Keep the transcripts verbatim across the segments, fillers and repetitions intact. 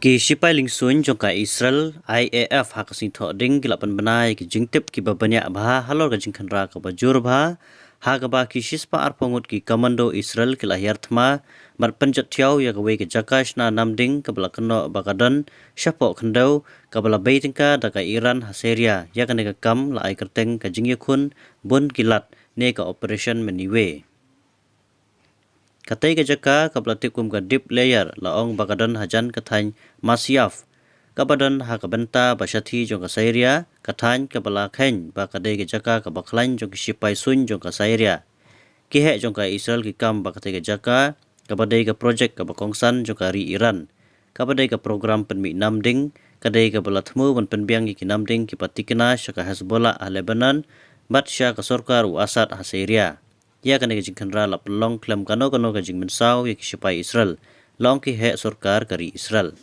Ki shipai lyngsuin jong ka Israel, I A F, ha ka sngi Thohdieng ki la pynbna ïa ki jingtip kiba bniah bha halor ka jingkhynra kaba jur bha, ha kaba ki shispah arphew ngut ki commando Israel ki la hiar thma bad pynjot thiaw ïa kawei ka jaka shna namding kaba la kynnoh ba ka don shapoh khyndew, kaba la bei tyngka da ka Iran ha Syria. Ïa kane ka kam la ai kyrteng ka jingïakhun bun ki lad ne ka Operation Miniwe. Katei ka jaka kaba la tip kum ka Deep Layer la ong ba ka don hajan ka thaiñ Masyaf, kaba don ha ka bynta ba shathie jong ka Syria, ka thaiñ kaba la kheiñ ba ka dei ka jaka kaba khlaiñ jong ki shipai suiñ jong ka Syria. Ki heh jong ka Israel ki kam ba katei ka jaka kaba dei ka projek kaba kongsan jong ka ri Iran, kaba dei ka program pynmih namding, ka dei kaba la thmu ban pynbiang ïa ki namding kiba tikna sha ka Hezbollah ha Lebanon bad sha ka sorkar u Assad ha Syria. Ïa kane ka jingkhynra la pynlong khlem kano kano ka jingmynsaw ïa ki shipai Israel, la ong ki heh sorkar ka ri Israel.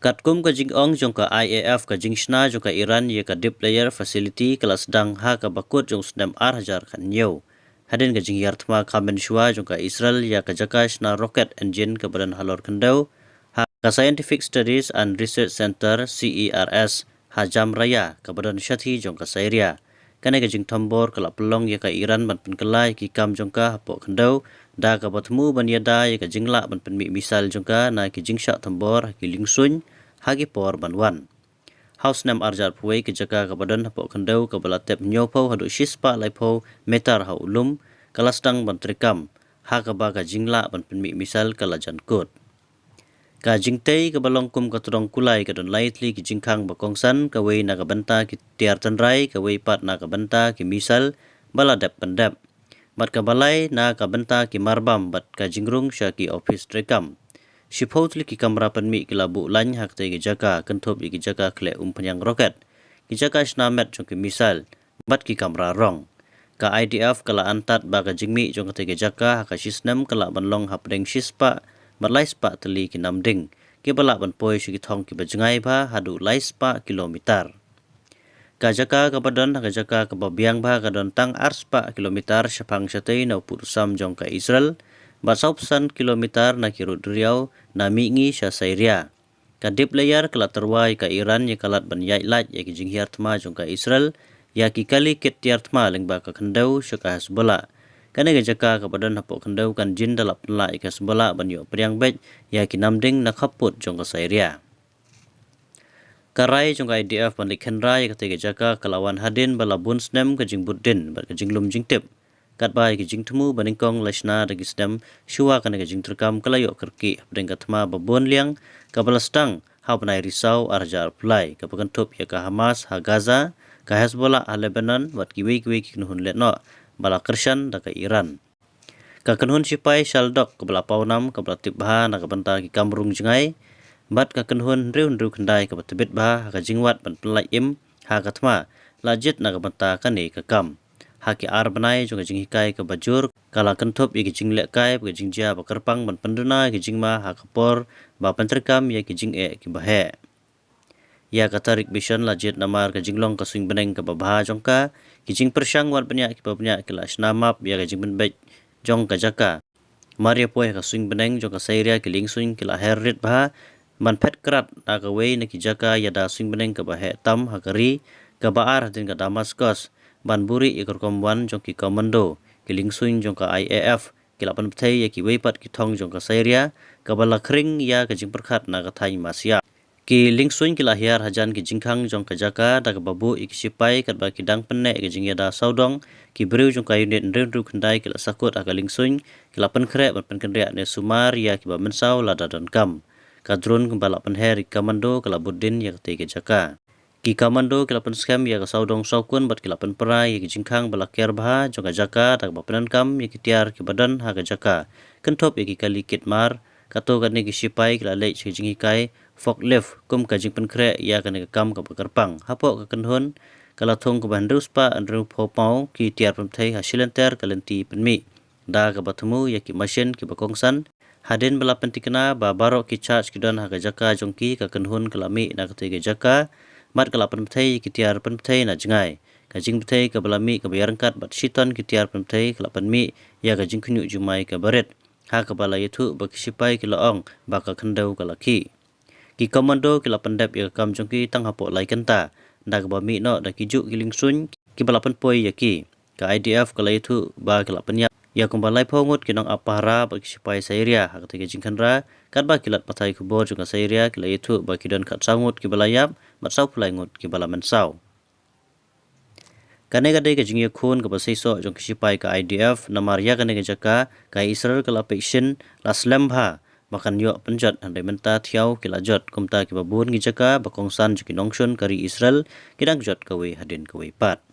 Katkum ka jingong jong ka I A F, ka jingshna jong ka Iran ïa ka Deep Layer Facility ka la sdang ha kaba kut jong u snem ar hajar khathynñiew. Hadien ka jinghiar thma khamen shuwa jong ka Israel ïa ka jaka shna rocket engine kaba don halor khyndew, ha ka Scientific Studies and Research Center, C E R S, ha Jamraya, kaba don shathie jong ka Syria. Kane ka jingthombor ka la pynlong ïa ka Iran ban pynkylla ïa ki kam jong ka hapoh khyndew, da kaba thmu ban ïada ïa ka jinglah ban pynmih missile jong ka na ki jingshah thombor ha ki lyngsuin ha ki por ban wan. Ha u snem ar hajar arphew wei, ka jaka kaba don hapoh khyndew kaba la tep hynñiewphew haduh shispah laiphew meter ha u lum ka la sdang ban treikam, ha kaba ka jinglah ban pynmih missile ka la jan kut. Ka jingtei kaba long kum ka tdong kulai ka don lai tylli ki jingkhang ba kongsan, kawei na ka bynta ki tiar tynrai, kawei pat na ka bynta ki missile ba la dep pyndep, bad kaba lai na ka bynta ki marbam bad ka jingrung sha ki ophis treikam. Shiphew tylli ki kamra pynmih ki la buh lain ha katei ki jaka, kynthup ïa ki jaka khleh umphniang rocket, ki jaka shna met jong ki missile bad ki kamra rong. Ka I D F ka la antad ba ka jingmih jong katei ka jaka ha ka shisnem ka lah ban long hapdeng shispah bad laispah tylli ki namding, kiba lah ban poi sha ki thong kiba jngai bha haduh laispah kilometer. Ka jaka kaba don ha ka jaka kaba biang bha ka don tang arspah kilometer shaphang shatei na u pud u sam jong ka Israel, bad sawphew san kilometer na ki rud duriaw na mihngi sha Syria. Ka Deep Layer ka la tyrwa ïa ka Iran ïa ka lad ban ïaid lait ïa ki jinghiar thma jong ka Israel ïa ki kali kit tiar thma lyngba ka khyndew sha ka Hezbollah. Kane ka jaka kaba don hapoh khyndew kan jin da la pynlah ïa ka Hezbollah ban ïoh pdiang beit ïa ki namding na khappud jong ka Syria. Ka rai jong ka I D F ban leit khynra ïa katei ka jaka ka la wan hadien ba la bun snem ka jingbud din bad ka jinglum jingtip. Katba ïa ki jingthmu ba nyngkong la shna da ki snem shuwa kane ka jingtreikam ka la ïoh kyrkieh hapdeng ka thma ba bun liang kaba la sdang ha u bnai Risaw ar hajar arphew lai, kaba kynthup ïa ka Hamas ha Gaza, ka Hezbollah ha Lebanon bad kiwei kiwei ki kynhun lehnoh ba la kyrshan da ka Iran. Ka kynhun shipai Shaldok kaba la pawnam kaba la tip bha na ka bynta ki kam rung jngai, bad ka kynhun hynriew hynriew khyndai kaba tbit bha ha ka jingwad ban pynlait im ha ka thma, la jied na ka bynta kane ka kam. Ha ki ar bnai jong ka jinghikai kaba jur, ka la kynthup ïa ki jinglehkai bad ka jingjia ba kyrpang ban pynduna ïa ki jingma ha ka por ba pyntreikam ïa ki jingeh kiba heh. Ïa ka Tariq Mission la jied namar ka jinglong ka suiñ bneng kaba bha jong ka, ki jingpyrshang wad bniah kiba bniah ki la shna map ïa ka jingpynbeit jong ka jaka. Mar ïa poi ha ka suiñ bneng jong ka Syria, ki lyngsuiñ ki la her rit bha ban phet krad na kawei na ki jaka ïada suiñ bneng kaba heh tam ha ka ri kaba ar hadien ka Damascus, ban buhrieh ïa ka rukom wan jong ki commando. Ki lyngsuiñ jong ka I A F ki la pynbthei ïa kiwei pat ki thong jong ka Syria kaba la khring ïa ka jingpyrkhat na ka thaiñ Masyaf. Ki lyngsuiñ ki la hiar hajan ki jingkhang jong ka jaka da kaba buh ïa ki shipai katba ki dang pynneh ïa ka jingïada sawdong. Ki briew jong ka unit hynriew hynriew khyndai ki la sakut ha ka lyngsuiñ, ki la pynkhreh ban pynkynriah ne sumar ïa kiba mynsaw lada donkam. Ka drone kaba la pynher ïa ki commando ka la bud din ïa katei ka jaka. Ki commando ki la pynskhem ïa ka sawdong sawkun bad ki la pynpra ïa ki jingkhang ba la ker bha jong ka jaka da kaba pyndonkam ïa ki tiar kiba don ha ka jaka, kynthup ïa ki kali kit mar. Kato katne ki shipai ki la leit sha ka jinghikai forklift kum ka jingpynkhreh ïa kane ka kam kaba kyrpang. Hapoh ka kynhun ka la thung kaba hynriew spah hynriewphew paw ki tiar pynbthei ha shilynter ka lynti pynmih da kaba thmu ïa ki mashin kiba kongsan. Hadien ba la pyntikna ba baroh ki charge ki don ha ka jaka jong ki, ka kynhun ka la mih na katei ka jaka bad ka la pynbthei ïa ki tiar pynbthei na jngai. Ka jingbthei kaba la mih kaba ïaryngkat bad shiton ki tiar pynbthei ka la pynmih ïa ka jingkhynñiuh jumai kaba rit. Ha kaba la ïathuh ba ki sipai ki la ong ba ka khyndew ka la khih. Ki komando ki la pyndep ïa ka kam jong ki tang hapoh lai kynta, da kaba mih noh da ki juh ki liengsuiñ kiba la pynpoi ïa ki. Ka I D F ka la ïathuh ba ki la pynïap ïa kumba laiphew ngut ki nongap pahara bad ki sipai Syria ha kata ka jingkhynra, katba ki lad pathai khubor jong ka Syria ki la ïathuh ba ki don khatsaw ngut kiba la ïap bad sawphew lai ngut kiba la mynsaw. Kane ka dei ka jingïakhun kaba seisoh jong ki sipai ka I D F, namar ïa kane ka jaka ka Israel ka la peit shin la slem bha ba kan ïoh pynjot, hynrei mynta thiaw ki la jot, kumta kiba bun ki jaka ba kongsan jong ki nongshun ka ri Israel ki dang jot kawei hadien kawei pat.